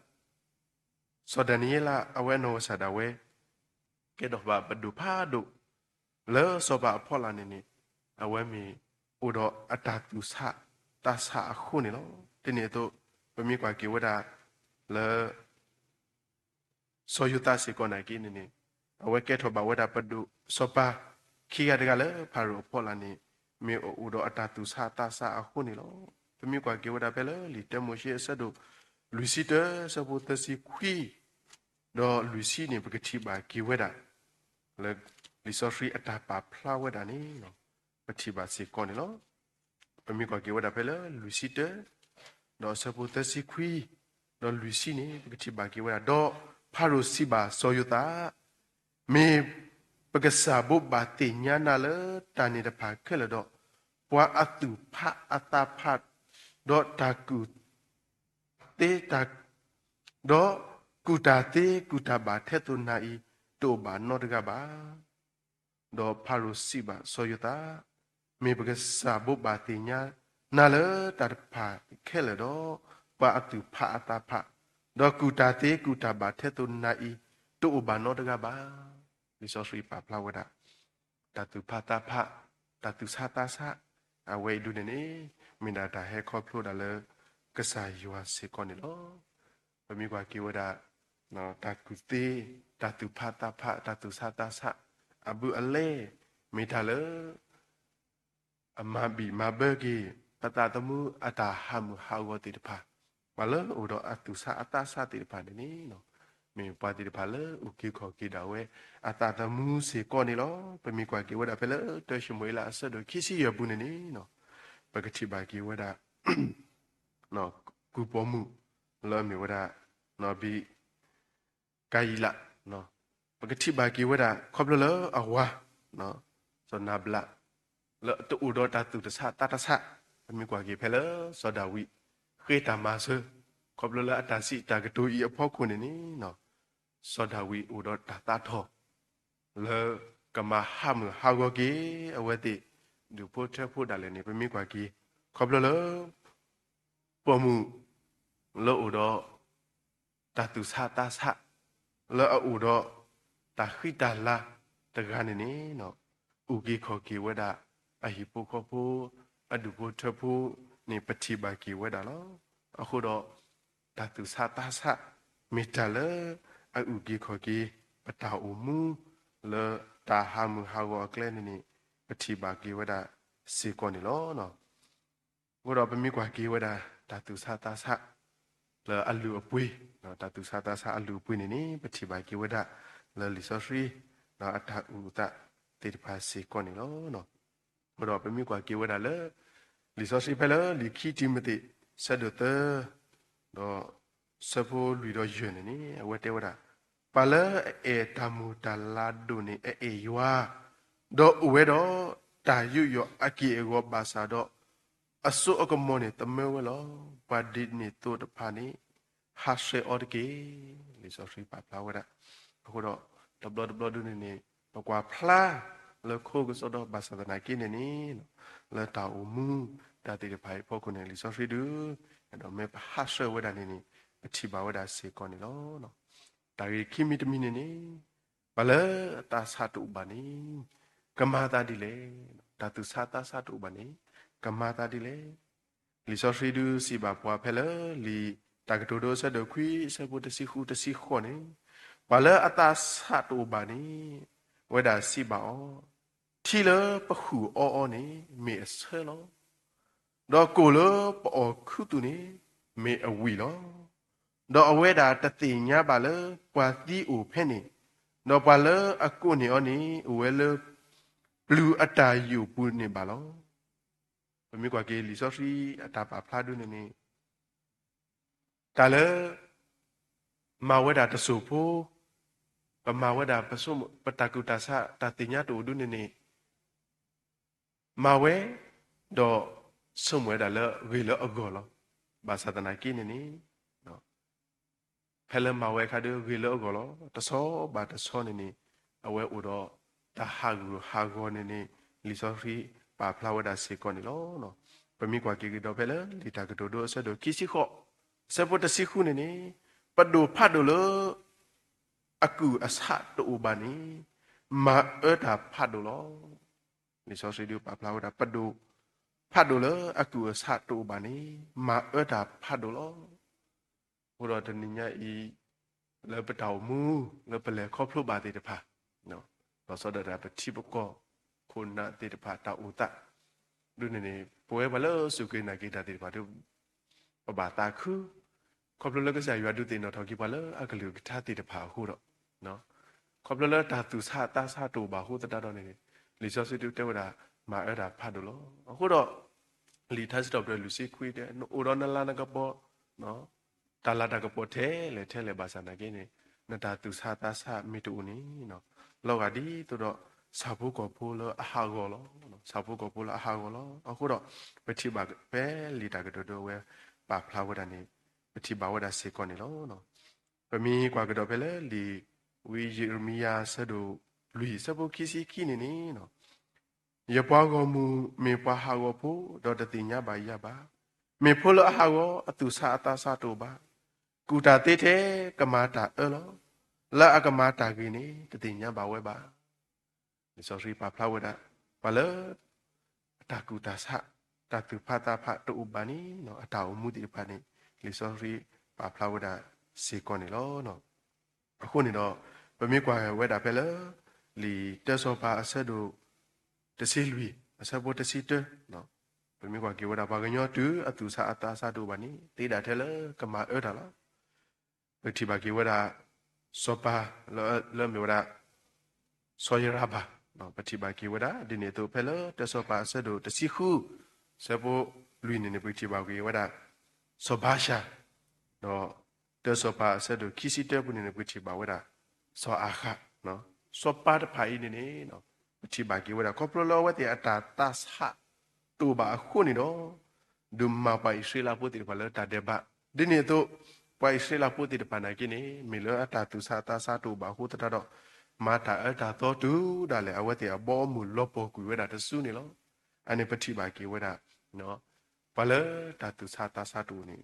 စီၤဒၤနံးယ့လး အဝဲအနီၢ်ကစၢ်ဒၣ်ဝဲ ကဲထီၣ်ဘၣ်ပဒိၣ်ဖးဒိၣ် လၢစီၤပၤအဖီလာ်န့ၣ်န့ၣ် အဝဲမ့ၢ်အိၣ်ဒီးအတၢ်သူၣ်ဆးသးဆးအဃိန့ၣ်လီၤ. ဒ်န့ၣ်အသိး ပမ့ၢ်ကွၢ်က့ၤဝဲဒၣ် လၢ စီၤယိၤသးစ့ၢ်ကီးနာ်က့န့ၣ်န့ၣ် အဝဲကဲထီၣ်ဘၣ်ဝဲဒၣ်ပဒိၣ်စီၤပၤ ခံဂၤတဂၤလၢဖၤရိၤအဖီလာ်န့ၣ် မ့ၢ်အိၣ်ဒီးအတၢ်သူၣ်ဆးသးဆးအဃိန့ၣ်လီၤ. ပမ့ၢ်ကွၢ်က့ၤဝဲဒၣ်ဖဲလၢလံာ်တၢမိၤၡ့အဆၢဒိၣ် လွံၢ်ဆံတၢ အဆၢဖိသၢဆံခွံ ဒီးလွံၢ်ဆံန့ၣ် ပကထံၣ်ဘၣ်က့ၤဝဲဒၣ် လၢ လံာ်စီဆှံအတၢ်ပာ်ဖျါဝဲဒၣ်န့ၣ် ပထံၣ်ဘၣ်စ့ၢ်ကီးန့ၣ်လီၤ. ပမ့ၢ်ကွၢ်က့ၤဝဲဒၣ်ဖဲလၢလွံၢ်ဆံတၢ ဒီးအဆၢဖိသၢဆံခွံ ဒီးလွံၢ်ဆံန့ၣ် ပကထံၣ်ဘၣ်က့ၤဝဲဒၣ် ဒီးဖၤရိၤစံးဘၣ်စီၤယိၤသး မ့ၢ်ပကစၢ်ဘိးဘၣ်သ့ၣ်ညါနၤလၢတၢ်န့ၣ်တဖၣ်ခဲလၢာ်ဒီး, ပှၤအသူၣ်ဖးအသးဖး, ဒီးတၢ်ကူၣ်သ့တၢ်, ဒီးကူၣ်တၢ်သ့ကူၣ်တၢ်ဘၣ်ထဲသိးနၤအံၤ တအိၣ်ဘၣ်နီတဂၤဘၣ်. ဒီးဖၤရိၤစံးဘၣ်စီၤယိၤသး, မ့ၢ်ပကစၢ်ဘိးဘၣ်သ့ၣ်ညါနၤလၢတၢ်တဖၣ်ခဲလၢာ်ဒီး, ပှၤအသူၣ်ဖးအသးဖး, ဒီးကူၣ်တၢ်သ့ကူၣ်တၢ်ဘၣ်ထဲသိးနၤအံၤ တအိၣ်ဘၣ်နီတဂၤဘၣ်. လံာ်စီဆှံပာ်ဖျါဝဲဒၣ် တၢ်သူၣ်ဖးသးဖး, တၢ်သူၣ်ဆးသးဆး, အဝဲအံၤဒုန့ၣ်န့ၣ် မ့ၢ်ဒၣ်တၢ်ဟဲခီဖျိဒၣ်လၢ ကစၢ်ယွၤစ့ၢ်ကီးန့ၣ်လီၤ. ပမ့ၢ်ကွၢ်က့ၤဝဲဒၣ် တၢ်ကူၣ်သ့, တၢ်သူၣ်ဖးသးဖး, တၢ်သူၣ်ဆးသးဆး အဘူးအလဲ မ့ၢ်တၢ်လၢ အမၤဘံၣ်မၤဘၢက့ၤ ပသးသမူအတၢ်ဟးမုၢ်ဟးဂီၤသ့ၣ်တဖၣ်, ပှၤလၢအိၣ်ဒီးအသူၣ်ဆးအသးဆးသ့ၣ်တဖၣ်န့ၣ်န့ၣ်, မ့ၢ်ပှၤသ့ၣ်တဖၣ်လၢအုၣ်က့ၤခီၣ်က့ၤဒၣ်ဝဲ အသးသမူစ့ၢ်ကီးန့ၣ်လီၤ. ပမ့ၢ်ကွၢ်က့ၤဝဲဒၣ်ဖဲလၢ တၢၡမူၤအ့လးအဆၢဒိၣ်ခံဆံယဲၢ်ပူၤန့ၣ်န့ၣ်, ပကထံၣ်ဘၣ်က့ၤဝဲဒၣ် ကုၢ်ပိာ်မုၣ် လၢအမ့ၢ်ဝဲဒၣ် ဘံကၤယံလး, ပကထံၣ်ဘၣ်က့ၤဝဲဒၣ် ခီဖျိလၢအဝၤ စီၤနၤဘလး လၢတအိၣ်ဒီးတၢ်သူၣ်တဆးသးတဆး, ပမ့ၢ်ကွၢ်က့ၤဖဲလၢ စီၤဒၤဝံး ဃ့တၢ်မၤစၢၤ ခီဖျိလၢအတၢ်စံးတၢ်ကတိၤအံၤအဖီခိၣ်န့ၣ်န့ၣ်, စီၤဒၤဝံးအိၣ်ဒီးတၢ်သးထီၣ် လၢကမၤဟးမုၢ်ဟးဂီၤက့ၤ အဝဲသ့ၣ် ဒူၣ်ဖိထၢဖိဒၣ်လဲာ်န့ၣ် ပမ့ၢ်ကွၢ်က့ၤ ခီဖျိလၢ ပိာ်မုၣ် လၢအိၣ်ဒီး တၢ်သူၣ်ဆးသးဆး လၢအအိၣ်ဒီး တၢ်ဃံတၢ်လၤတဂၤန့ၣ်န့ၣ်, အုၣ်က့ၤခီၣ်က့ၤဝဲဒၣ် အဟံၣ်ဖိဃီဖိ အဒူၣ်ဖိထၢဖိန့ၣ် ပထံၣ်ဘၣ်က့ၤဝဲဒၣ်လီၤ. အဃိဒီး တၢ်သူၣ်ဆးသးဆး မ့ၢ်တၢ်လၢ အအုၣ်က့ၤခီၣ်က့ၤ ပတၢ်အိၣ်မူ လၢတၢ်ဟးမုၢ်ဟးဂီၤအကျဲန့ၣ်န့ၣ် ပထံၣ်ဘၣ်က့ၤဝဲဒၣ်စ့ၢ်ကီးန့ၣ်လီၤ. အဃိဒီးပမ့ၢ်ကွၢ်က့ၤဝဲဒၣ် တၢ်သူၣ်ဆါသးဆါ လၢအလုၢ်အပှ့ၤ, တၢ်သူၣ်ဆါသးဆါအလုၢ်အပှ့ၤန့ၣ်န့ၣ် ပထံၣ်ဘၣ်က့ၤဝဲဒၣ် လၢလံာ်စီဆှံ ဒီးအတၢ်အုၣ်အသးသ့ၣ်တဖၣ်စ့ၢ်ကီးန့ၣ်လီၤ. အဃိဒီးပမ့ၢ်ကွၢ်က့ၤဝဲဒၣ်လၢ လံာ်စီဆှံဖဲလၢလံာ်ခံတံၤမသ့း ဆၢဒိၣ်သၢ ဒီး ဆၢဖိလွံၢ်ဒီးယဲၢ်န့ၣ်န့ၣ် အဝဲတဲဝဲဒၣ်, ပှၤလၢအအဲၣ်တၢ်မုာ်တၢ်လၤဒိၣ်န့ၣ် အအဲၣ်ယွၤ, ဒီးအိၣ်ဝဲဒီးတၢ်ယူးယီၣ်အက့ၢ်အဂီၤဘၣ်ဆၣ်ဒီး အစိအကမီၤန့ၣ်သမၢဝဲလီၤ. ပှၤဒ်န့ၣ်သိးတဖၣ်န့ၣ် ဟးဆှဲးအီၤတက့ၢ်. လံာ်စီဆှံပာ်ဖျါဝဲဒၣ်. အဃိဒီး တဘျီတဘျီဒုန့ၣ်န့ၣ် ပကွၢ်ဖျါလၢခိကစီဒီဘၣ်ဆၣ်သနာ်က့န့ၣ်န့ၣ် လၢတၢ်အိၣ်မူတၢ်သ့ၣ်တဖၣ်အံၤအဖီခိၣ်န့ၣ် လံာ်စီဆှံဒု ဒီးမ့ၢ်ပဟးဆှဲးဝဲဒၣ်န့ၣ်န့ၣ် ပထံၣ်ဘၣ်ဝဲဒၣ်စ့ၢ်ကီးန့ၣ်လီၤ. တၢ်ဂ့ၢ်ခံမံၤတမံၤန့ၣ်န့ၣ် ပှၤလၢအသးဆးတအိၣ်ဘၣ်န့ၣ် ကမၤသးဒ်လဲၣ်. တၢ်သူၣ်ဆါသးဆါတအိၣ်ဘၣ်န့ၣ် ကမၤသးဒ်လဲၣ်. လံာ်စီဆှံဒုစံးဘၣ်ပှၤဖဲလၢ လံာ်တၢ်ကတိၤဒိအဆၢဒိၣ်ခွံ အဆၢဖိတဆံဃုတဆံဃိးန့ၣ်, ပှၤလၢအသးဆးတအိၣ်ဘၣ်န့ၣ် ဝဲဒၣ်စံးဘၣ်အီၤ, ထံလၢပဃုာ်အီၤအီၤန့ၣ် မ့ၢ်အဆၢလီၤ. ဒီးကိၣ်လၢပအီၣ်ခူသူၣ်န့ၣ် မ့ၢ်အဝံၣ်လီၤ. ဒီးအဝဲဒၣ်တသ့ၣ်ညါဘၣ်လၢပှၤသံအိၣ်ဖဲန့ၣ်, ဒီးပှၤလၢအကိးန့ၢ်အီၤန့ၣ် အိၣ်ဝဲလၢ ပျုၤအတၢ်ယိာ်ပူၤန့ၣ်ဘၣ်လီၤ. ပမ့ၢ်ကွၢ်က့ၤလံာ်စီဆှံအတၢ်ပာ်ဖျါဒုန့ၣ်န့ၣ် တၢ်လၢ မၤဝဲဒၣ်တစိၢ်ဖိ, ပမၤဝဲဒၣ်ပဆိကမိၣ် ပတၢ်ကူၣ်တၢ်ဆး တၢ်သ့ၣ်ညါတအိၣ်ဒုန့ၣ်န့ၣ် မၤဝဲ ဒီးဆိကမိၣ်ဝဲဒၣ်လၢဂ့ၤလၢအဂီၢ်လီၤ. ဘၣ်ဆၣ်သနာ်က့န့ၣ်န့ၣ် ဖဲလၢမၤဝဲအခါဒုဂ့ၤလၢအဂီၢ်လီၤ. တဆီဘၣ်တဆီန့ၣ်န့ၣ် အဝဲအိၣ်ဒီးတၢ်ဟးဂူာ်ဟးဂီၤန့ၣ်န့ၣ် လံာ်စီဆှံပာ်ဖျါဝဲဒၣ်စ့ၢ်ကီးန့ၣ်လီၤ. ပမ့ၢ်ကွၢ်က့ၤကဒီးဖဲလၢလံာ်တၢ်ကတိၤဒိအဆၢဒိၣ်ခံဆံဃိး အဆၢဖိတဆံဃုန့ၣ်န့ၣ် ပဒိၣ်ဖးဒိၣ်လၢ အကုၢ်အဆးတအိၣ်ဘၣ်န့ၣ် မၤအၢတၢ်ဖးဒိၣ်လီၤ. လံာ်စီဆှံဒုပာ်ဖျါဝဲဒၣ် ပဒိၣ်ဖးဒိၣ်လၢအကုၢ်အဆးတအိၣ်ဘၣ်န့ၣ် မၤအၢတၢ်ဖးဒိၣ်လီၤ. အဃိဒီးတနံၤညါအံၤ လၢပတၢ်အိၣ်မူ လၢပလဲၤခီဖျိဘၣ်သ့ၣ်တဖၣ် လီၤဆီဒၣ်တၢ်ပထံပကီၢ် ခိၣ်နၢ်သ့ၣ်တဖၣ်တၢ်အိၣ်သး ဒ်န့ၣ်န့ၣ် ပဝဲပှၤလၢစူၢ်က့ၤနာ်က့ၤတၢ်သ့ၣ်တဖၣ်ဒီး ပဘၣ်သးခု ခီဖျိလၢကစၢ်ယွၤဒုးသ့ၣ်နီၣ်ထီၣ်က့ၤပှၤလၢအကလုၢ်ကထါသ့ၣ်တဖၣ်အဃိဒီး ခီဖျိလၢတၢ်သူၣ်ဆးသးဆးတအိၣ်ဘၣ်အဃိသတးဒီးန့ၣ် လံာ်စီဆှံဒုတဲဝဲဒၣ် မၤအၢတၢ်ဖးဒိၣ်လီၤ. အဃိဒီး လံာ်ထါစံးထီၣ်ပတြၢၤလွံၢ်ဆံခွံတဲ နအိၣ်ဒီးနလၤနကပီၤ တၢ်လၤတၢ်ကပီၤထဲလဲၣ်ထဲလဲၣ်ဘၣ်ဆၣ်သနာ်က့န့ၣ် နတၢ်သူၣ်ဆးသးဆးမ့ၢ်တအိၣ်န့ၣ် လီၤဂာ်ဒ်သိးဒီး ဆၣ်ဖိကီၢ်ဖိလၢအဟးဂီၤလီၤ. ဆၣ်ဖိကီၢ်ဖိလၢအဟးဂီၤလီၤ. အဃိဒီး ပထံၣ်ဘၣ်ဖဲလံာ်တၢ်ကတိၤဒိအဝဲပာ်ဖျါဝဲဒၣ်န့ၣ် ပထံၣ်ဘၣ်ဝဲဒၣ်စ့ၢ်ကီးန့ၣ်လီၤ. ပမ့ၢ်ကွၢ်ကဒီးဖဲလၢလံာ်ဝံယံးရမံယၤ ဆၢဒိၣ်လွံၢ် ဆၢဖိခံဆံခံန့ၣ်န့ၣ် ယပှၤဂီၢ်မုၢ်မ့ၢ်ပှၤဟးဂီၤဖိ ဒီးတသ့ၣ်ညါဘၣ်ယၤဘၣ်. မ့ၢ်ဖိလၢအဟးဂီၤ အသူၣ်ဆးအသးဆးတအိၣ်ဘၣ်. ကူၣ်တၢ်သ့ထဲကမၤတၢ်အၢလီၤ. လၢအကမၤတၢ်ဂ့ၤန့ၣ် တသ့ၣ်ညါဘၣ်ဝဲဘၣ်. လံာ်စီဆှံပာ်ဖျါဝဲဒၣ် ပှၤလၢ အတၢ်ကူၣ်တၢ်ဆး တၢ်သူၣ်ဖးသးဖးတအိၣ်ဘၣ်န့ၣ် အတၢ်အိၣ်မူသ့ၣ်တဖၣ်န့ၣ် လံာ်စီဆှံပာ်ဖျါဝဲဒၣ်စ့ၢ်ကီးန့ၣ်လီၤ. အဃိန့ၣ်ဒီး ပမ့ၢ်ကွၢ်ဝဲဒၣ်ဖဲလၢ လံာ်တၢစီၤပၤအဆၢဒိၣ် တဆံလွံၢ် အဆၢဖိတဆံတၢ ပမ့ၢ်ကွၢ်က့ၤဝဲဒၣ် ပှၤကညီတုၤအသူၣ်ဆးအသးဆးတအိၣ်ဘၣ်န့ၣ် သ့ဒၣ်ထဲလၢကမၤအၢတၢ်လီၤ. ပထံၣ်ဘၣ်က့ၤဝဲဒၣ် စီၤပၤ လၢအမ့ၢ်ဝဲဒၣ် စီၤယရၤဘၣ်, ပထံၣ်ဘၣ်က့ၤဝဲဒၣ် ဒ်န့ၣ်အသိးဖဲလၢတၢစီၤပၤအဆၢဒိၣ်တဆံဃု ဆၢဖိလွံၢ်န့ၣ်န့ၣ် ပထံၣ်ဘၣ်က့ၤဝဲဒၣ် စီၤဘၤၡၤ, ဒီးတၢစီၤပၤအဆၢဒိၣ်ခံဆံတၢပူၤန့ၣ်န့ၣ် ပထံၣ်ဘၣ်ဝဲဒၣ် စီၤအၤဃး, စီၤပၤတဖၣ်အံၤန့ၣ်န့ၣ် ပထံၣ်ဘၣ်က့ၤဝဲဒၣ် ခီဖျိလၢအဝဲသ့ၣ်အတၢ်သးဆး တအိၣ်ဘၣ်အဃိန့ၣ်ဒီး ဒုးမၤပှၤအံၣ်စရ့လးဖိသ့ၣ်တဖၣ်လၢတၢ်ဒဲးဘး, ဒ်န့ၣ်အသိး ပှၤအံၣ်စရ့လးဖိသ့ၣ်တဖၣ်နာ်က့န့ၣ် မ့ၢ်လၢအတၢ်သူၣ်ဆးသးဆးတအိၣ်ဘၣ်အဃိသတးဒီး မၤတၢ်အၢတၢ်သီတုၤဒၣ်လဲာ် အဝဲသ့ၣ်အဘီအမုၢ်လီၤပှီၢ်ကွံာ်ဝဲဒၣ်တစုန့ၣ်လီၤ. အန့ၣ်ပထံၣ်ဘၣ်က့ၤဝဲဒၣ် ပှၤလၢတၢ်သူၣ်ဆးသးဆးတအိၣ်န့ၣ်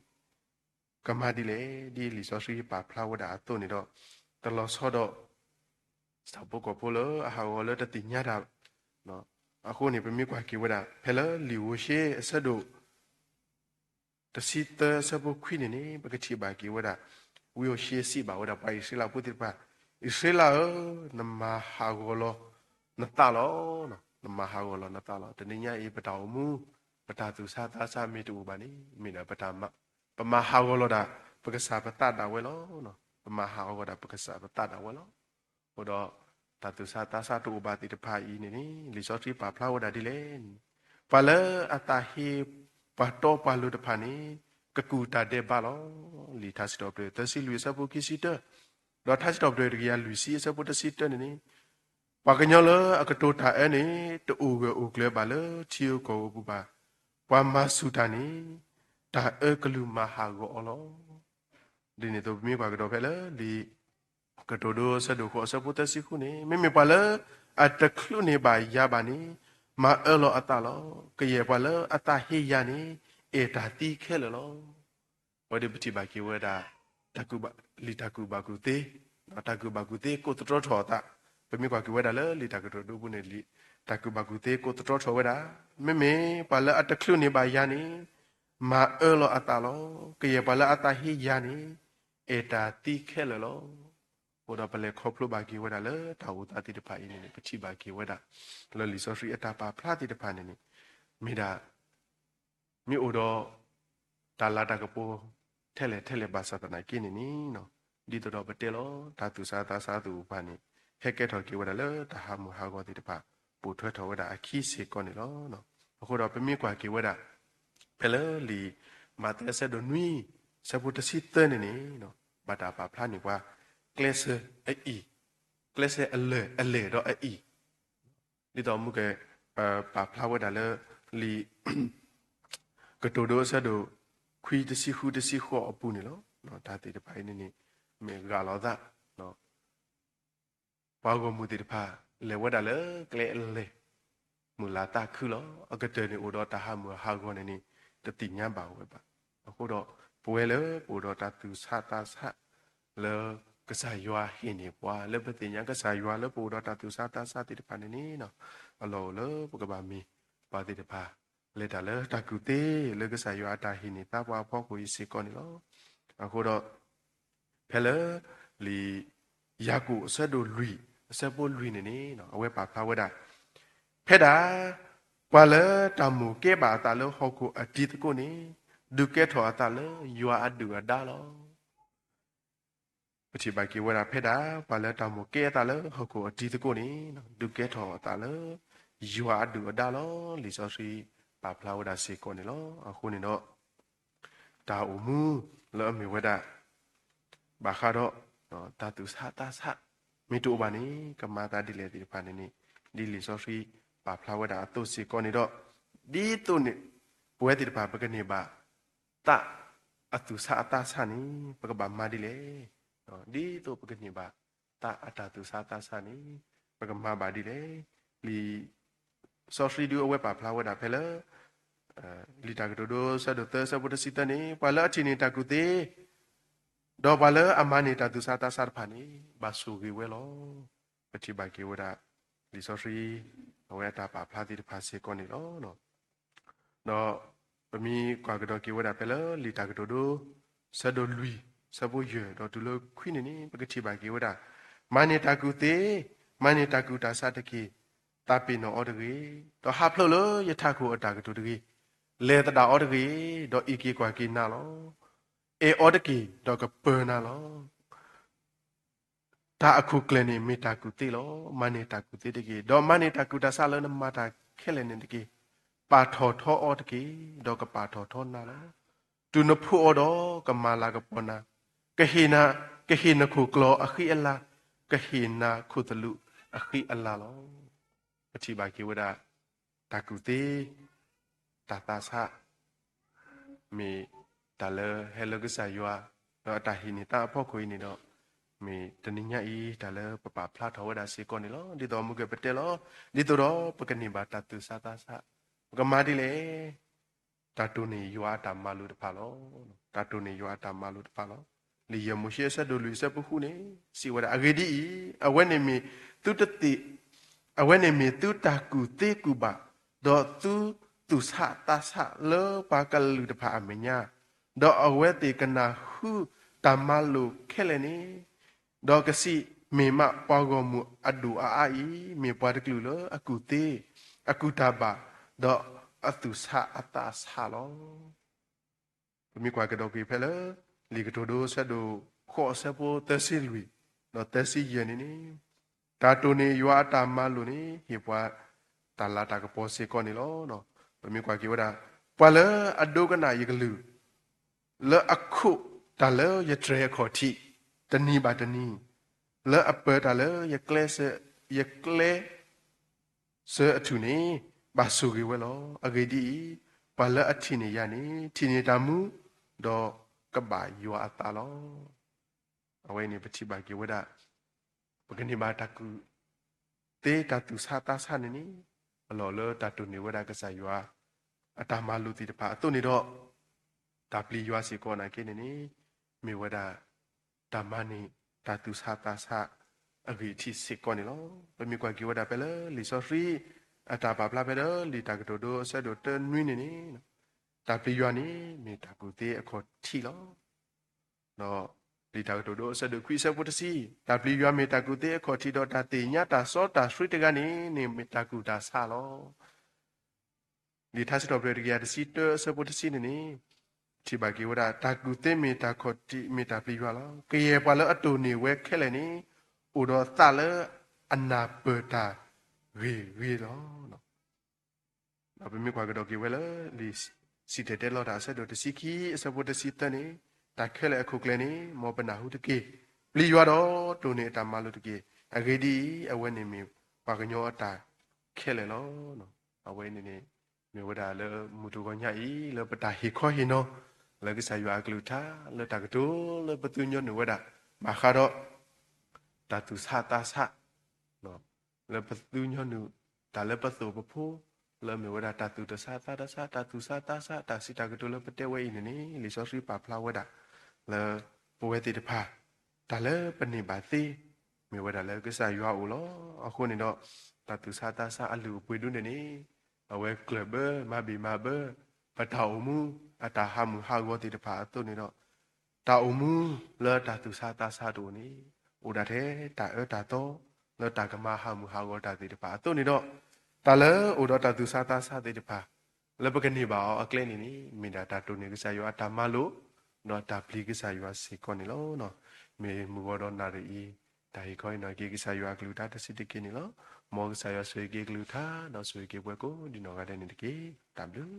ကမၤဒ်လဲၣ်, ဒ်လံာ်စီဆှံပာ်ဖျါဝဲဒၣ်အသိးန့ၣ်ဒီး တလီၤဆီဒီး ဆၣ်ဖိကီၢ်ဖိလၢအဟးဂီၤလၢတသ့ၣ်ညါတၢ်, အဃိန့ၣ် ပမ့ၢ်ကွၢ်က့ၤဝဲဒၣ် ဖဲလၢလံာ်ဧိၤၡ့အဆၢဒိၣ် တဆံသၢအဆၢဖိခွံန့ၣ်န့ၣ် ပကထံၣ်ဘၣ်က့ၤဝဲဒၣ် ဝံဧိၤၡ့စံးဘၣ်ဝဲဒၣ်ပှၤအံၣ်စရ့လးဖိသ့ၣ်တဖၣ်, အံၣ်စရ့လးဧၢ, နမၤဟးဂီၤလီၤနသးလီၤ. နမၤဟးဂီၤလီၤနသးလီၤ. တနံၤညါအံၤ ပတၢ်အိၣ်မူ ပတၢ်သူၣ်ဆါသးဆါမ့ၢ်တအိၣ်ဘၣ်န့ၣ် မ့ၢ်ဒၣ်ပတၢ်မၤ, ပမၤဟးဂီၤလီၤဒၣ် ပကစၢ်ပသးဒၣ်ဝဲလီၤ. ပမၤဟးဂီၤဒၣ်ပကစၢ်ပသးဒၣ်ဝဲလီၤ. အဃိဒီး တၢ်သူၣ်ဆါသးဆါတအိၣ်ဘၣ်သ့ၣ်တဖၣ်အံၤန့ၣ်န့ၣ် လံာ်စီဆှံပာ်ဖျါဝဲဒၣ်ဒ်လဲၣ်န့ၣ်, ပှၤလၢအသးဟ့ ပှၤတီပှၤလိၤတဖၣ်န့ၣ် ကကူၣ်တၢ်ဒဲးဘးလီၤ. လံာ်ထါစံးထီၣ်ပတြၢၤ သၢဆံလွံၢ်အဆၢဖိခံဆံတၢ, ဒီးထါစံးထီၣ်ပတြၢၤတကယၤလွံၢ်ဆံအဆၢဖိတဆံတၢန့ၣ်န့ၣ်, ပှၤကညီလၢအကတိၤတၢ်အၢန့ၣ် တအိၣ်ဂၢၢ်အိၣ်ကျၢၤဘၣ်လၢထံဧိၤကီၢ်ဧိၤအပူၤဘၣ်. ပှၤမၤဆူၣ်တၢ်န့ၣ် တၢ်အၢကလူးမၤဟးဂီၤအီၤလီၤ. ဒ်န့ၣ်အသိး ပမ့ၢ်ကွၢ်ကဒီးဖဲလၢလံာ်ကတိၤဒိအဆၢဒိၣ်ဃိးအဆၢဖိသၢဆံဃုန့ၣ်, မ့မ့ၢ်ပှၤလၢအတချုးန့ၢ်ဘၣ်ယၤဘၣ်န့ၣ် မၤအၢလီၤအသးလီၤ. ကယဲၢ်ပှၤလၢအသးဟ့ယၤန့ၣ် အဲၣ်တၢ်သံခဲလၢာ်လီၤ. အဝဲဒၣ်ပထံၣ်ဘၣ်က့ၤဝဲဒၣ် တၢ်ကူၣ်ဘၣ်, လံာ်တၢ်ကူၣ်ဘၣ်ကူၣ်သ့, တၢ်ကူၣ်ဘၣ်ကူၣ်သ့ကိးသတြီထီၣ်အသး, ပမ့ၢ်ကွၢ်က့ၤဝဲဒၣ်လၢလံာ်တၢ်ကတိၤဒိပူၤန့ၣ် လံာ်တၢ်ကူၣ်ဘၣ်ကူၣ်သ့ကိးသတြီထီၣ်ဝဲဒၣ်, မ့မ့ၢ်ပှၤလၢအတချုးန့ၢ်ဘၣ်ယၤန့ၣ် မၤအၢလီၤအသးလီၤ. ကယဲၢ်ပှၤလၢအသးဟ့ယၤန့ၣ် အဲၣ်တၢ်သံခဲလၢာ်လီၤ. အဃိဒီးပလဲၤခီဖျိဘၣ်က့ၤဝဲဒၣ်လၢတၢ်အိၣ်သးသ့ၣ်တဖၣ်အံၤန့ၣ်န့ၣ် ပထံၣ်ဘၣ်က့ၤဝဲဒၣ် လၢလံာ်စီဆှံအတၢ်ပာ်ဖျါသ့ၣ်တဖၣ်န့ၣ်န့ၣ် မ့ၢ်ဒၣ် မ့ၢ်အိၣ်ဒီး တၢ်လၤတၢ်ကပီၤ ထဲလဲၣ်ထဲလဲၣ်ဘၣ်ဆၣ်သနာ်က့န့ၣ်န့ၣ်, ဒ်သိးဒီးပတဲလီၤ တၢ်သူၣ်ဆါသးဆါသ့ၣ်တဖၣ်န့ၣ် ဟဲကဲထီၣ်က့ၤဝဲဒၣ်လၢတၢ်ဟးမုၢ်ဟးဂီၤသ့ၣ်တဖၣ် ပိာ်ထွဲထီၣ်ဝဲဒၣ်အခံစ့ၢ်ကီးန့ၣ်လီၤ. အဃိဒီးပမ့ၢ်ကွၢ်က့ၤဝဲဒၣ် ဖဲလၢလံာ်မးသဲအဆၢဒိၣ်နွံ အဆၢဖိတဆံသၢန့ၣ်န့ၣ် ဘၣ်တၢ်ပာ်ဖျါန့ၢ်ပှၤ ကျဲးစၢးအအံၤ, ကျဲးစၢးအလၢာ်အလဲၢ်ဒီးအအံၤ ဒ်သိးမုၢ်က ပာ်ဖျါဝဲဒၣ်လၢ လံာ်ကတိၤဒိအဆၢဒိၣ်ခွံတဆံဃုတဆံဃိးအပူၤန့ၣ်လီၤ. တၢ်သ့ၣ်တဖၣ်အံၤန့ၣ်န့ၣ် မ့ၢ်ဂၢ်လီၤသး ပှၤဂီၢ်မုၢ်သ့ၣ်တဖၣ် လဲၤဝဲဒၣ်လၢကျဲအလဲၢ် မုၢ်လၤသးခုလီၤ. အကတၢၢ်န့ၣ်အိၣ်ဒီးတၢ်ဟးမုၢ်ဟးဂီၤန့ၣ်န့ၣ် တသ့ၣ်ညါဘၣ်ဝဲဘၣ်. အဃိဒီး ပဝဲလၢပအိၣ်ဒီးတၢ်သူၣ်ဆါသးဆါ လၢကစၢ်ယွၤဟ့ၣ်န့ၢ်ပှၤ လၢပသ့ၣ်ညါကစၢ်ယွၤလၢပအိၣ်ဒီးတၢ်သူၣ်ဆါသးဆါသ့ၣ်တဖၣ်န့ၣ်န့ၣ် အလီၢ်အိၣ်လၢပကဘၣ်မ့ၢ်ပှၤသ့ၣ်တဖၣ် လဲၤတၢ်လၢတၢ်ကူၣ်သ့ လၢကစၢ်ယွၤအတၢ်ဟ့ၣ်န့ၢ်သါပှၤအဖီခိၣ်အံၤစ့ၢ်ကီးန့ၣ်လီၤ. အဃိဒီး ဖဲလၢ လံာ်ယၤကိာ်အဆၢဒိၣ်လွံၢ် အဆၢဖိလွံၢ်န့ၣ်န့ၣ် အဝဲပာ်ဖျါဝဲဒၣ် ဖဲဒၣ် ပှၤလၢတၢ်မိၣ်ကဲဘၣ်အသးလၢဟီၣ်ခိၣ်အတံၤသကိးန့ၣ် ဒုးကဲထီၣ်အသးလၢယွၤအဒုၣ်အဒါလီၤ. ပထံၣ်ဘၣ်က့ၤဝဲဒၣ် ဖဲဒၣ် ပှၤလၢတၢ်မိၣ်ကဲအသးလၢဟီၣ်ခိၣ်အတံၤသကိးန့ၣ် ဒုးကဲထီၣ်အသးလၢ ယွၤအဒုၣ်အဒါလီၤ. လံာ်စီဆှံပာ်ဖျါဝဲဒၣ်စ့ၢ်ကီးန့ၣ်လီၤ. အဃိန့ၣ်ဒီး တၢ်အိၣ်မူလၢအမ့ၢ်ဝဲဒၣ် ဘၣ်ဃးဒီး တၢ်သူၣ်ဆါသးဆါ မ့ၢ်တအိၣ်ဘၣ်န့ၣ် ကမၤသးဒ်လဲၣ်သ့ၣ်တဖၣ်န့ၣ်န့ၣ် ဒ်လံာ်စီဆှံပာ်ဖျါဝဲဒၣ်အသိးစ့ၢ်ကီးန့ၣ်ဒီး ဒ်သိးန့ၣ် ပဝဲသ့ၣ်တဖၣ်ပကန့ၢ်ဘၣ် သးအသူၣ်ဆါအသးဆါန့ၣ် ပကဘၣ်မၤဒ်လဲၣ်. ဒ်သိးပကန့ၢ်ဘၣ် သးအတၢ်သူၣ်ဆါသးဆါန့ၣ် ပကမၤဘၣ်ဒ်လဲၣ်. လံာ်စီဆှံဒုးအဝဲပာ်ဖျါဝဲဒၣ်ဖဲလၢ လံာ်တၢ်ကတိၤဒိ ဆၢဒိၣ်သၢ ဆၢဖိတဆံသၢန့ၣ် ပှၤလၢအထံၣ်န့ၢ်တၢ်ကူၣ်သ့ ဒီးပှၤလၢအမၤန့ၢ်တၢ်သူၣ်ဆါသးဆါတဖၣ်န့ၣ် ဘၣ်ဆိၣ်ဂ့ၤဝဲလီၤ. ပထံၣ်ဘၣ်က့ၤဝဲဒၣ် လံာ်စီဆှံ အဝဲအတၢ်ပာ်ဖျါသ့ၣ်တဖၣ်စ့ၢ်ကီးန့ၣ်လီၤ. ဒီးပမ့ၢ်ကွၢ်ကဒီးက့ၤဝဲဒၣ်ဖဲလၢလံာ်တၢ်ကတိၤဒိ ဆၢဒိၣ်လွံၢ် ဆၢဖိယဲၢ်ဒီးတုၤလၢခွံန့ၣ်န့ၣ် ပကထံၣ်ဘၣ်က့ၤဝဲဒၣ် မၤန့ၢ်တၢ်ကူၣ်သ့, မၤန့ၢ်တၢ်ကူၣ်တၢ်ဆးတက့ၢ်. သးပ့ၤနီၣ်အီၤတဂ့ၤ, ဒီးဟးဖျိးလၢယထးခိၣ်အတၢ်ကတိၤတဂ့ၤ. လဲၤသဒၣ်အီၤတဂ့ၤ, ဒီးအံးက့ၤကွၢ်က့ၤနၤလီၤ. အဲၣ်အီၤတက့ၢ်, ဒီးကပၢၤနၤလီၤ. တၢ်အခိၣ်ကျၢၢ်န့ၣ်မ့ၢ်တၢ်ကူၣ်သ့လီၤ. မၤန့ၢ်တၢ်ကူၣ်သ့တက့ၢ်, ဒီးမၤန့ၢ်တၢ်ကူၣ်တၢ်ဆးလၢနမၤတၢ်ခဲလၢာ်န့ၣ်တက့ၢ်. ပာ်ထီၣ်ထီအီၤတက့ၢ်, ဒီးကပာ်ထီၣ်ထီနၤလီၤ. တုၤနဖှိၣ်အီၤဒီးကမၤလၤကပီၤနၤ, ကဟ့ၣ်နၤ, ကဟ့ၣ်နခိၣ်ကျီၢ်အဃံအလၤ, ကဟ့ၣ်နၤခိၣ်သလုးအဃံအလၤလီၤ. ပထံၣ်ဘၣ်က့ၤဝဲဒၣ် တၢ်ကူၣ်သ့ တၢ်သးဆး မ့ၢ်တၢ်လၢဟဲလၢကစၢ်ယွၤ ဒီးအတၢ်ဟ့ၣ်န့ၢ်သါအဖီခိၣ်အံၤန့ၣ်ဒီး မ့ၢ်တနံၤညါအံၤ တၢ်လၢပပာ်ဖျါထီၣ်ဝဲဒၣ်စ့ၢ်ကီးန့ၣ်လီၤ. ဒ်သိးမုၢ်ကပတဲလီၤ, ဒ်သိးဒီးပကန့ၢ်ဘၣ်တၢ်သူၣ်ဆါသးဆး ပကမၤဒ်လဲၣ်. တၢ်တိၢ်န့ၢ်ယွၤအတၢ်မၤလိာ်တဖၣ်လီၤ. တၢ်တိၢ်န့ၢ်ယွၤအတၢ်မၤလိာ်တဖၣ်လီၤ. လံာ်ယဲၢ်မိၤၡ့အဆၢဒိၣ်လွံၢ်အဆၢဖိဃုန့ၣ် စံးဝဲဒၣ်, အဂ့ၢ်ဒ်အံၤ, အဝဲန့ၣ်မ့ၢ်သုတသ့ၣ် အဝဲန့ၣ်မ့ၢ်သုတၢ်ကူၣ်သ့ကူၣ်ဘၣ်, ဒီးသုသူၣ်ဆးသးဆးလၢပှၤကလုာ်တဖၣ်အမဲာ်ညါ, ဒီးအဝဲသ့ၣ်ကနၢ်ဟူတၢ်မၤလိာ်ခဲလၢာ်န့ၣ်, ဒီးကစံး, မ့ၢ်မးပှၤဂီၢ်မုၢ်အဒိၣ်အအါအံၤ မ့ၢ်ပှၤတကလုာ်လၢအကူၣ်သ့, အကူၣ်တၢ်ဘၣ်, ဒီး အသူၣ်ဆးအသးဆးလီၤ. ပမ့ၢ်ကွၢ်ကဒီးက့ၤဖဲလၢ လံာ်ကတိၤဒိအဆၢဒိၣ်ဃိးအဆၢဖိသၢဆံလွံၢ် ဒီးသၢဆံယဲၢ်န့ၣ်န့ၣ်, တၢ်တိၢ်န့ၢ်ယွၤအတၢ်မၤလိာ်န့ၣ် ဟ့ၣ်ပှၤတၢ်လၤတၢ်ကပီၤစ့ၢ်ကီးန့ၣ်လီၤ. ပမ့ၢ်ကွၢ်က့ၤဝဲဒၣ် ပှၤလၢအဒိကနၣ်ယကလုၢ် လၢအခိးတၢ်လၢယတြဲၤအခီၣ်ထံး တနံၤဘၣ်တနံၤ, လၢအပၢၤတၢ်လၢယကျဲ, ယကျဲ စၢၤအထူၣ်န့ၣ် ဘၣ်ဆိၣ်ဂ့ၤဝဲလီၤ. အဂ့ၢ်ဒ်အံၤ, ပှၤလၢအထံၣ်န့ၢ်ယၤန့ၣ် ထံၣ်န့ၢ်တၢ်မူ, ဒီးကဘၣ်ယွၤအသးလီၤ. အဝဲန့ၣ်ပထံၣ်ဘၣ်က့ၤဝဲဒၣ် ပကန့ၢ်ဘၣ်တၢ်ကူၣ်သ့တၢ်သူၣ်ဆးသးဆးန့ၣ်န့ၣ် အလီၢ်လၢတၢ်တိၢ်န့ၢ်ဝဲဒၣ်ကစၢ်ယွၤ အတၢ်မၤလိာ်သ့ၣ်တဖၣ်အသိးန့ၣ်ဒီး တၢ်ပျံၤယွၤစ့ၢ်ကီးနာ်က့န့ၣ်န့ၣ် မ့ၢ်ဝဲဒၣ် တၢ်မၤန့ၢ်တၢ်သူၣ်ဆးသးဆးအဂ့ၢ်အထံးစ့ၢ်ကီးန့ၣ်လီၤ. ပမ့ၢ်ကွၢ်က့ၤဝဲဒၣ်ဖဲလၢလံာ်စီဆှံ အတၢ်ပာ်ဖျါဖဲလၢ လံာ်တၢ်ကတိၤဒိအဆၢဒိၣ်တၢနွံန့ၣ်န့ၣ် တၢ်ပျံၤယွၤန့ၣ် မ့ၢ်တၢ်ကူၣ်သ့အခီၣ်ထံးလီၤ. ဒီးလံာ်တၢ်ကတိၤဒိအဆၢဒိၣ်ခွံအဆၢဖိတဆံ, တၢ်ပျံၤယွၤမ့ၢ်တၢ်ကူၣ်သ့အခီၣ်ထံး ဒီးတၢ်သ့ၣ်ညါတၢ်စီတၢ်ဆှံတဂၤန့ၣ်န့ၣ် မ့ၢ်တၢ်ကူၣ်တၢ်ဆးလီၤ. လံာ်ထါစံးထီၣ်ပတြၢၤတကယၤတဆံတၢအဆၢဖိတဆံန့ၣ်န့ၣ် ထံၣ်ဘၣ်က့ၤဝဲဒၣ် တၢ်ကူၣ်သ့မ့ၢ်တၢ်ခီၣ်ထံး မ့ၢ်တၢ်ပျံၤယွၤလီၤ. ကယဲၢ်ပှၤလၢအတိၢ်န့ၢ်ဝဲခဲလၢာ်န့ၣ် အိၣ်ဒီးသးလၢအနၢ်ပၢၢ်တၢ်ဂ့ၤဂ့ၤလီၤ. ဒီးပမ့ၢ်ကွၢ်ကဒီးက့ၤဝဲလၢ လံာ်စံၣ်တဲၤတဲလီၤတၢ်အဆၢဒိၣ်တဆံခံအဆၢဖိတဆံသၢန့ၣ် တၢ်ခဲလၢာ်အခိၣ်ကျၢၢ်န့ၣ် မ်ပနၢ်ဟူတက့ၢ်. ပျံၤယွၤဒီးတိၢ်န့ၢ်အတၢ်မၤလိာ်တက့ၢ်. အဂ့ၢ်ဒ်အံၤ, အဝဲန့ၣ်မ့ၢ်ပှၤကညီအတၢ်ခဲလၢာ်လီၤ. အဝဲန့ၣ်န့ၣ် မ့ၢ်ဝဲဒၣ်လၢမုၢ်တဂီၤညါအံၤ လၢပတၢ်ဟ့ၣ်ခီဟ့ၣ်နီၤ လၢကစၢ်ယွၤအကလုၢ်ကထါ လၢတၢ်ကတိၤလၢပသူညီနုၢ်ဝဲဒၣ် ဘၣ်ဃးဒီး တၢ်သူၣ်ဆးသးဆး လၢပသူညီနုၢ် တၢ်လၢပသိၣ်ပဖိ လၢမ့ၢ်ဝဲဒၣ်တၢ်သူၣ်တဆးသးတဆး တၢ်သူၣ်ဆးသးဆး တၢ်စံးတၢ်ကတိၤလၢပတဲဝဲအံၤန့ၣ်န့ၣ် လံာ်စီဆှံပာ်ဖျါဝဲဒၣ် လၢပဝဲသ့ၣ်တဖၣ် တၢ်လၢပန့ၢ်ဘၣ်သ့ မ့ၢ်ဝဲဒၣ်လၢကစၢ်ယွၤအအိၣ်လီၤ. အဃိန့ၣ်ဒီး တၢ်သူၣ်ဆးသးဆးအလုၢ်အပှ့ၤဒိၣ်န့ၣ်န့ၣ် အဝဲကျၢၢ်ဘၢ မၤဘံၣ်မၤဘၢ ပတၢ်အိၣ်မူ အတၢ်ဟးမုၢ်ဟးဂီၤသ့ၣ်တဖၣ်အသိးန့ၣ်ဒီး တၢ်အိၣ်မူလၢတၢ်သူၣ်ဆးသးဆးတအိၣ်န့ၣ် အိၣ်ဒၣ်ထဲတၢ်အၢတၢ်သီ လၢတၢ်ကမၤဟးမုၢ်ဟးဂီၤတၢ်သ့ၣ်တဖၣ်အသိးန့ၣ်ဒီး တၢ်လၢအိၣ်ဒီးတၢ်သူၣ်ဆးသးဆးသ့ၣ်တဖၣ် လၢပကန့ၢ်ဘၣ်အီၤအကျဲန့ၣ်န့ၣ် မ့ၢ်ဒၣ်တၢ်တိၢ်န့ၢ်ကစၢ်ယွၤအတၢ်မၤလိာ် ဒီးတၢ်ပျံၤကစၢ်ယွၤစ့ၢ်ကီးန့ၣ်လီၤ. မ့ၢ်မုၢ်ဂီၤဒီးနၣ်ရံၣ်အံၤ တၢ်ဟ့ၣ်ခီဟ့ၣ်နီၤက့ၤကစၢ်ယွၤအကလုၢ်ကထါတဆံးတက့ၢ်န့ၣ်လီၤ. မ်ကစၢ်ယွၤဆိၣ်ဂ့ၤက့ၤကလုၢ်ကထါ ဒီးဆိၣ်ဂ့ၤက့ၤပှၤကိးဒံးနီၢ်ဂၤဒဲးန့ၣ်တက့ၢ်. တၢ်ဘျုး